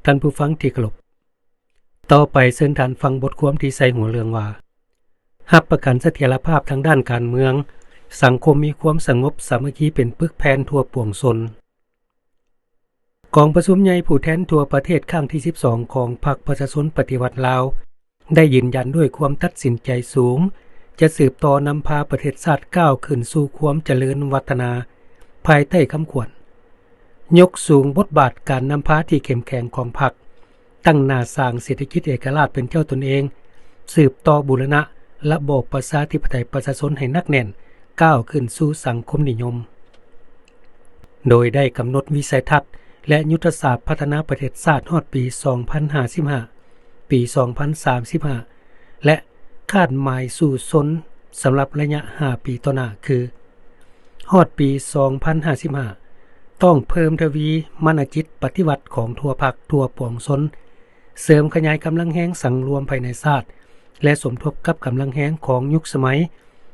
ທ່ານຜູ້ຟັງທີ່ເຄົາລົບ, ຕໍ່ໄປເຊີນທ່ານຟັງບົດຄວາມທີ່ໃສ່ຫົວເລື່ອງວ່າ ຮັບປະກັນສະຖຽນລະພາບທາງດ້ານການເມືອງ, ສັງຄົມມີຄວາມສະຫງົບສາມັກຄີເປັນປຶກແຜ່ນທົ່ວປວງຊົນ. ກອງປະຊຸມໃຫຍ່ຜູ້ແທນທົ່ວປະເທດຄັ້ງທີສິບສອງຂອງພັກປະຊາຊົນປະຕິວັດລາວ ໄດ້ຢືນຢັນດ້ວຍຄວາມຕັດສິນໃຈສູງ ຈະສືບຕໍ່ນຳພາປະເທດຊາດກ້າວຂຶ້ນສູ່ຄວາມຈະເລີນວັດທະນາ ພາຍໃຕ້ຄຳຂວັນ ຍົກສູງບົດບາດການນຳພາທີ່ເຂັ້ມແຂງຂອງພັກ, ຕັ້ງໜ້າສ້າງເສດຖະກິດເອກະລາດເປັນເຈົ້າຕົນເອງ, ສືບຕໍ່ບູລະນະລະບອບປະຊາທິປະໄຕປະຊາຊົນໃຫ້ໜັກແໜ້ນ, ກ້າວຂຶ້ນສູ່ສັງຄົມນິຍົມ. ໂດຍໄດ້ກຳນົດວິໄສທັດ ແລະ ຍຸດທະສາດພັດທະນາປະເທດຊາດຮອດປີສອງພັນຫ້າສິບຫ້າ, ປີສອງພັນສາມສິບຫ້າ ແລະ ຄາດໝາຍສູ້ຊົນສຳລັບໄລຍະຫ້າປີຕໍ່ໜ້າຄື ຮອດປີສອງພັນຫ້າສິບຫ້າ ຕ້ອງເພີ່ມທະວີມານະຈິດປະຕິວັດຂອງທົ່ວພັກທົ່ວປວງຊົນ, ເສີມຂະຫຍາຍກຳລັງແຮງສັງລວມພາຍໃນຊາດ ແລະ ສົມທົບກັບກຳລັງແຮງຂອງຍຸກສະໄໝ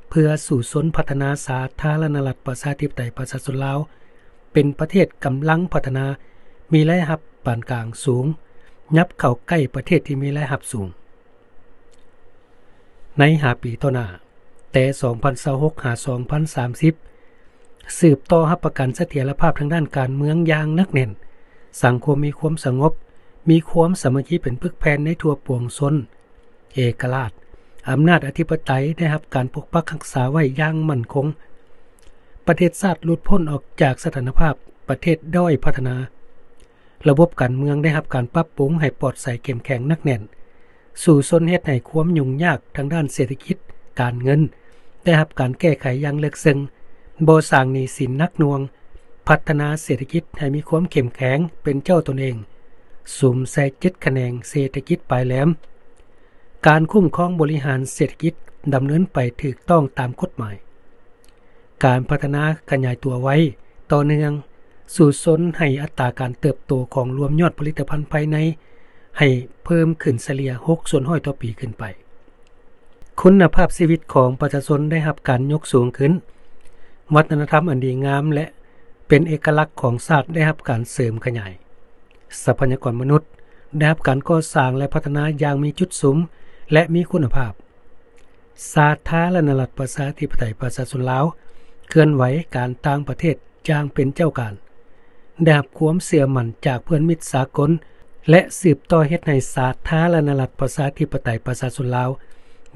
ເພື່ອສູ້ຊົນພັດທະນາສາທາລະນະລັດປະຊາທິປະໄຕປະຊາຊົນລາວ ເປັນປະເທດກຳລັງພັດທະນາ ມີລາຍຮັບປານກາງສູງ, ຫຍັບເຂົ້າໃກ້ປະເທດທີ່ມີລາຍຮັບສູງ. ໃນຫ້າປີຕໍ່ໜ້າ, ແຕ່ສອງພັນຊາວຫົກຫາສອງພັນສາມສິບ ສືບຕໍ່ຮັບປະກັນສະຖຽນລະພາບທາງດ້ານການເມືອງຢ່າງໜັກແໜ້ນ, ສັງຄົມມີຄວາມສະຫງົບ, ມີຄວາມສາມັກຄີເປັນປຶກແຜ່ນໃນທົ່ວປວງຊົນ, ເອກະລາດ, ອຳນາດອະທິປະໄຕໄດ້ຮັບການປົກປັກຮັກສາໄວ້ຢ່າງໝັ້ນຄົງ, ປະເທດຊາດຫຼຸດພົ້ນອອກຈາກສະຖານະພາບປະເທດດ້ອຍພັດທະນາ, ລະບົບການເມືອງໄດ້ຮັບການປັບປຸງໃຫ້ປອດໃສເຂັ້ມແຂງໜັກແໜ້ນ, ສູ້ຊົນເຮັດໃຫ້ຄວາມຫຍຸ້ງຍາກທາງດ້ານເສດຖະກິດ, ການເງິນ ໄດ້ຮັບການແກ້ໄຂຢ່າງເລິກເຊິ່ງ, ບໍ່ສ້າງໜີ້ສິນໜັກໜ່ວງ, ພັດທະນາເສດຖະກິດໃຫ້ມີຄວາມເຂັ້ມແຂງເປັນເຈົ້າຕົນເອງ, ສຸມໃສ່ເຈັດຂະແໜງເສດຖະກິດປາຍແຫຼມ, ການຄຸ້ມຄອງບໍລິຫານເສດຖະກິດດຳເນີນໄປຖືກຕ້ອງຕາມກົດໝາຍ. ການພັດທະນາຂະຫຍາຍຕົວໄວ, ຕໍ່ເນື່ອງ, ສູ້ຊົນໃຫ້ອັດຕາການເຕີບໂຕຂອງລວມຍອດຜະລິດຕະພັນພາຍໃນໃຫ້ເພີ່ມຂຶ້ນສະເລ່ຍຫົກສ່ວນຮ້ອຍຕໍ່ປີຂຶ້ນໄປ. ຄຸນນະພາບຊີວິດຂອງປະຊາຊົນໄດ້ຮັບການຍົກສູງຂຶ້ນ, ວັດທະນະທຳອັນດີງາມ ແລະ ເປັນເອກະລັກຂອງຊາດໄດ້ຮັບການເສີມຂະຫຍາຍ, ຊັບພະຍາກອນມະນຸດໄດ້ຮັບການກໍ່ສ້າງ ແລະ ພັດທະນາຢ່າງມີຈຸດສຸມ ແລະ ມີຄຸນນະພາບ. ສາທາລະນະລັດປະຊາທິປະໄຕປະຊາຊົນລາວ ເຄື່ອນໄຫວການຕ່າງປະເທດຢ່າງເປັນເຈົ້າການ, ໄດ້ຮັບຄວາມເຊື່ອໝັ້ນຈາກເພື່ອນມິດສາກົນ ແລະ ສືບຕໍ່ເຮັດໃຫ້ສາທາລະນະລັດປະຊາທິປະໄຕປະຊາຊົນລາວ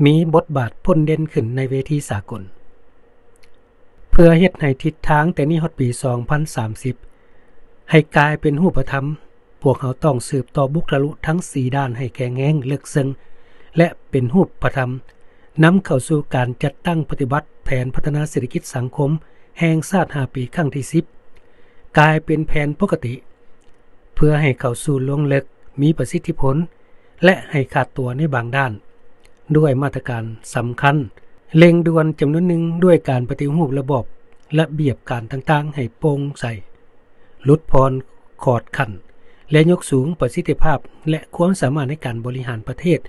ມີບົດບາດພົ້ນເດັ່ນຂຶ້ນໃນເວທີສາກົນ. ເພື່ອເຮັດໃຫ້ທິດທາງແຕ່ນີ້ຮອດປີສອງພັນສາມສິບ ໃຫ້ກາຍເປັນຮູບປະທຳ, ພວກເຮົາຕ້ອງສືບຕໍ່ບຸກທະລຸທັງສີ່ດ້ານໃຫ້ແຂງແຮງ, ເລິກເຊິ່ງ ແລະ ເປັນຮູບປະທຳ, ນຳເຂົ້າສູ່ການຈັດຕັ້ງປະຕິບັດແຜນພັດທະນາເສດຖະກິດສັງຄົມແຫ່ງຊາດຫ້າປີຄັ້ງທີສິບ ກາຍເປັນແຜນປົກກະຕິ, ເພື່ອໃຫ້ເຂົ້າສູ່ລວງເລິກ, ມີປະສິດທິຜົນ ແລະ ໃຫ້ຂາດຕົວໃນບາງດ້ານ, ດ້ວຍມາດຕະການສຳຄັນ, ເລັ່ງດ່ວນຈຳນວນໜຶ່ງ ດ້ວຍການປະຕິຮູບລະບອບລະບຽບການຕ່າງໆໃຫ້ໂປ່ງໃສ, ຫຼຸດຜ່ອນຂອດຂັ້ນ ແລະ ຍົກສູງປະສິດທິພາບ ແລະ ຄວາມສາມາດໃນການບໍລິຫານປະເທດ,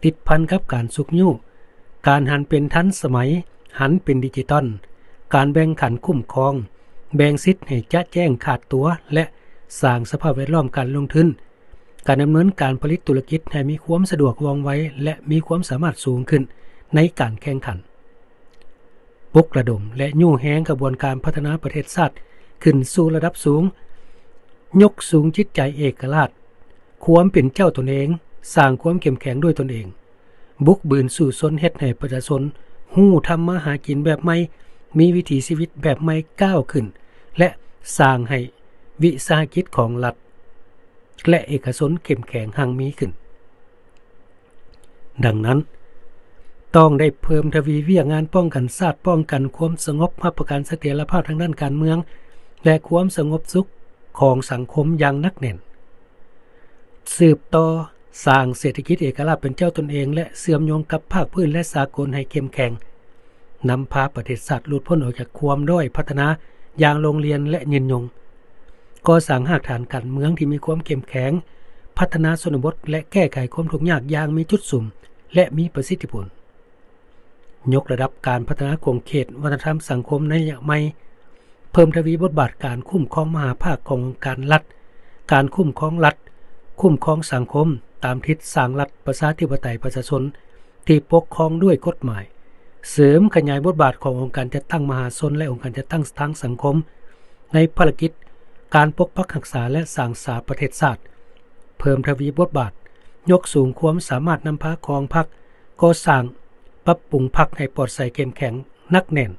ຕິດພັນກັບການຊຸກຍູ້, ການຫັນເປັນທັນສະໄໝ, ຫັນເປັນດິຈິຕອນ, ການແບ່ງຂັນຄຸ້ມຄອງ, ແບ່ງສິດໃຫ້ຈະແຈ້ງຂາດຕົວ ແລະ ສ້າງສະພາບແວດລ້ອມການລົງທຶນ, ການດຳເນີນການຜະລິດທຸລະກິດໃຫ້ມີຄວາມສະດວກວ່ອງໄວ ແລະ ມີຄວາມສາມາດສູງຂຶ້ນໃນການແຂ່ງຂັນ. ປຸກລະດົມ ແລະ ຍູ້ແຮງຂະບວນການພັດທະນາປະເທດຊາດຂຶ້ນສູ່ລະດັບສູງ, ຍົກສູງຈິດໃຈເອກະລາດ, ຄວາມເປັນເຈົ້າຕົນເອງ, ສ້າງຄວາມເຂັ້ມແຂງດ້ວຍຕົນເອງ, ບຸກບືນສູ້ຊົນເຮັດໃຫ້ປະຊາຊົນຮູ້ທຳມາຫາກິນແບບໃໝ່, ມີວິຖີຊີວິດແບບໃໝ່ກ້າວຂຶ້ນ ແລະ ສ້າງໃຫ້ວິສາຫະກິດຂອງລັດ ແລະ ເອກະຊົນເຂັ້ມແຂງຮັ່ງມີຂຶ້ນ. ດັ່ງນັ້ນ, ຕ້ອງໄດ້ເພີ່ມທະວີວຽກງານປ້ອງກັນຊາດ, ປ້ອງກັນຄວາມສະຫງົບ, ຮັບປະກັນສະຖຽນລະພາບທາງດ້ານການເມືອງ ແລະ ຄວາມສະຫງົບສຸກຂອງສັງຄົມຢ່າງໜັກແໜ້ນ. ສືບຕໍ່ສ້າງເສດຖະກິດເອກະລາດເປັນເຈົ້າຕົນເອງ ແລະ ເຊື່ອມໂຍງກັບພາກພື້ນ ແລະ ສາກົນໃຫ້ເຂັ້ມແຂງ. ນຳພາປະເທດຊາດຫຼຸດພົ້ນອອກຈາກຄວາມດ້ອຍພັດທະນາຢ່າງໂລງລຽນ ແລະ ຍືນຍົງ. ກໍ່ສ້າງຮາກຖານການເມືອງທີ່ມີຄວາມເຂັ້ມແຂງ, ພັດທະນາຊົນນະບົດ ແລະ ແກ້ໄຂຄວາມທຸກຍາກຢ່າງມີຈຸດສຸມ ແລະ ມີປະສິດທິຜົນ. ຍົກລະດັບການພັດທະນາຂົງເຂດວັດທະນະທຳສັງຄົມໃນໄລຍະໃໝ່, ເພີ່ມທະວີບົດບາດການຄຸ້ມຄອງມະຫາພາກຂອງອົງການລັດ, ການຄຸ້ມຄອງລັດ, ຄຸ້ມຄອງສັງຄົມ ຕາມທິດສ້າງລັດປະຊາທິປະໄຕປະຊາຊົນ ທີ່ປົກຄອງດ້ວຍກົດໝາຍ, ເສີມຂະຫຍາຍບົດບາດຂອງອົງການຈັດຕັ້ງມະຫາຊົນ ແລະ ອົງການຈັດຕັ້ງທາງສັງຄົມ ໃນພາລະກິດການປົກປັກຮັກສາ ແລະ ສ້າງສາປະເທດຊາດ, ເພີ່ມທະວີບົດບາດ, ຍົກສູງຄວາມສາມາດນຳພາຂອງພັກ, ກໍ່ສ້າງ, ປັບປຸງພັກໃຫ້ປອດໃສເຂັ້ມແຂງ, ໜັກແໜ້ນ,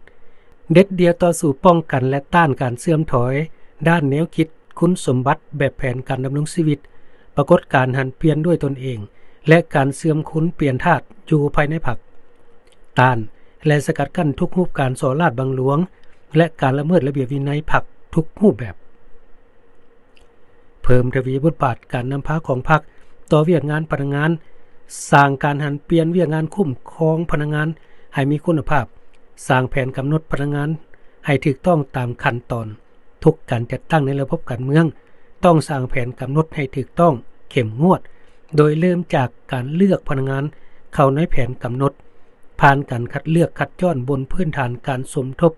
ເດັດດ່ຽວຕໍ່ສູ້ປ້ອງກັນ ແລະ ຕ້ານການເສື່ອມຖອຍດ້ານແນວຄິດ, ຄຸນສົມບັດແບບແຜນການດຳລົງຊີວິດ, ປາກົດການຫັນປ່ຽນດ້ວຍຕົນເອງ ແລະ ການເສື່ອມຄຸນປ່ຽນທາດຢູ່ພາຍໃນພັກ, ຕ້ານ ແລະ ສະກັດກັ້ນທຸກຮູບການສໍ້ລາດບັງຫຼວງ ແລະ ການລະເມີດລະບຽບວິໄນພັກທຸກຮູບແບບ. ເພີ່ມທະວີບົດບາດການນຳພາຂອງພັກຕໍ່ວຽກງານພະນັກງານ, ສ້າງການຫັນປ່ຽນວຽກງານຄຸ້ມຄອງພະນັກງານໃຫ້ມີຄຸນນະພາບ, ສ້າງແຜນກຳນົດພະນັກງານໃຫ້ຖືກຕ້ອງຕາມຂັ້ນຕອນ. ທຸກການຈັດຕັ້ງໃນລະບົບການເມືອງຕ້ອງສ້າງແຜນກຳນົດໃຫ້ຖືກຕ້ອງ, ເຂັ້ມງວດ, ໂດຍເລີ່ມຈາກການເລືອກພະນັກງານເຂົ້າໃນແຜນກຳນົດ, ຜ່ານການຄັດເລືອກຄັດຈ້ອນບົນພື້ນຖານການສົມທົບ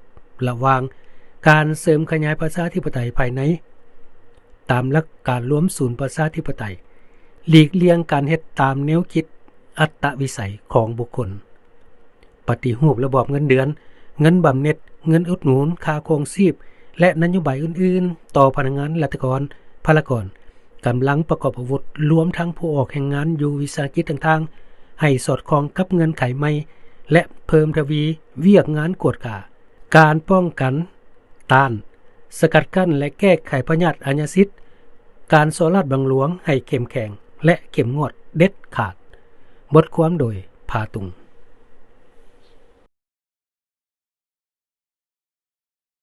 ລະຫວ່າງການເສີມຂະຫຍາຍປະຊາທິປະໄຕພາຍໃນ ຕາມຫຼັກການລວມສູນປະຊາທິປະໄຕ, ຫຼີກລ່ຽງການເຮັດຕາມແນວຄິດອັດຕະວິໄສຂອງບຸກຄົນ, ປະຕິຮູບລະບອບເງິນເດືອນ, ເງິນບຳເໜັດ, ເງິນອຸດໜູນຄ່າຄອງຊີບ ແລະ ນະໂຍບາຍອື່ນໆຕໍ່ພະນັກງານ, ລັດຖະກອນ, ພະລາກອນ, ກຳລັງປະກອບອາວຸດ, ລວມທັງຜູ້ອອກແຮງງານຢູ່ວິສາຫະກິດຕ່າງໆ ໃຫ້ສອດຄ່ອງກັບເງື່ອນໄຂໃໝ່ ແລະ ເພີ່ມທະວີວຽກງານກວດກາ, ການປ້ອງກັນ, ຕ້ານ, ສະກັດກັ້ນ ແລະ ແກ້ໄຂພະຍາດອາຍາສິດ, ການສໍ້ລາດບັງຫຼວງໃຫ້ເຂັ້ມແຂງ ແລະ ເຂັ້ມງວດເດັດຂາດ. ບົດຄວາມໂດຍ ພາຕຸງ.